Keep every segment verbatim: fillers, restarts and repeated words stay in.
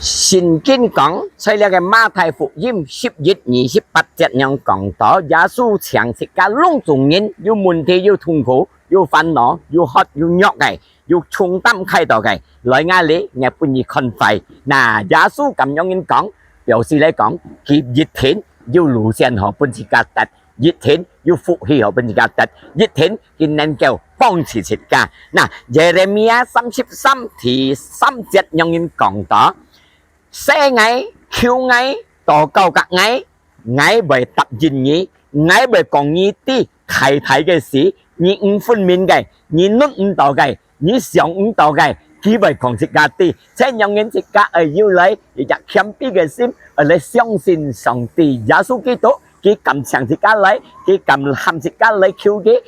聖經講，在這个馬太福音十一二十八節樣講到，耶穌請自家攏總人，有問題、有痛苦、有煩惱、有渴、有弱个，有重擔㧡到个，來𠊎這，𠊎分你寬快。那耶穌恁樣講，表示來講，佢一定有路線好分自家得，一定有福氣好分自家得，一定佢能夠幫助自家。那耶利米亞三十三第三節樣講到：喊𠊎、求𠊎、禱告佮𠊎，𠊎會答應你，𠊎會講你知大大个事，你毋分明个，你論毋到个，你想毋到个，佢會講自家知。這樣人自家愛有來一隻謙卑个心，愛來相信上帝耶穌基督，佢敢請自家來，佢敢喊自家來求佢，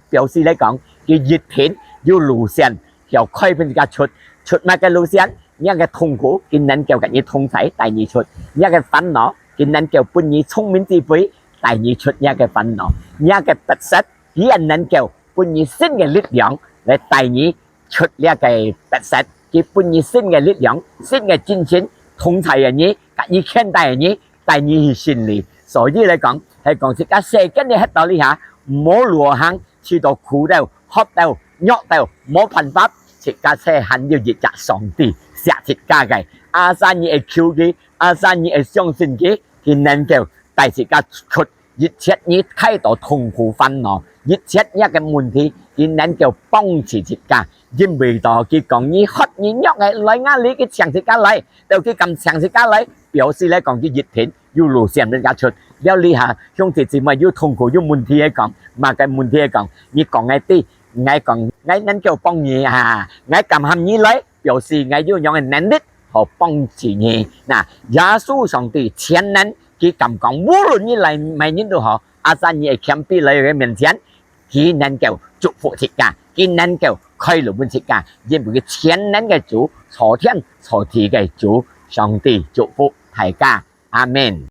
表示來講，佢一定有路線，曉開分自家出。出麼个路線？若个痛苦，佢能夠佮你同在，帶你出；若个煩惱，佢能夠分你聰明智慧，帶你出若个煩惱；若个迫塞，佢也能夠分你新个力量來帶你出這个迫塞，佢分你新个力量、新个精神，同在个你，佮你牽帶个你，帶你去勝利。所以來講，係講自家世間个歇到這下，無路好行，試到苦到、渴到、弱到，無辦法，自家就還有一隻上帝，惜自家个。Asal你會求佢，asal你會相信佢，佢能夠帶自家出一切你㧡到痛苦煩惱，一切若个問題，佢能夠幫助自家。因為到佢講，你渴你弱个，來𠊎這，佢請自家來，到佢敢請自家來，表示來講，佢一定有路線分自家出。了這下，兄弟姊妹有痛苦、有問題个講，麼个問題个講，你講𠊎知，𠊎講，𠊎能夠幫你啊，𠊎敢喊你來，表示𠊎有恁个能力，好幫助你。那，耶穌上帝全能，佢敢講，無論你來麼人都好，asal你會謙卑來佢面前，佢能夠祝福自家，佢能夠開路分自家，因為佢全能个主，造天造地个主，上帝祝福大家。阿們。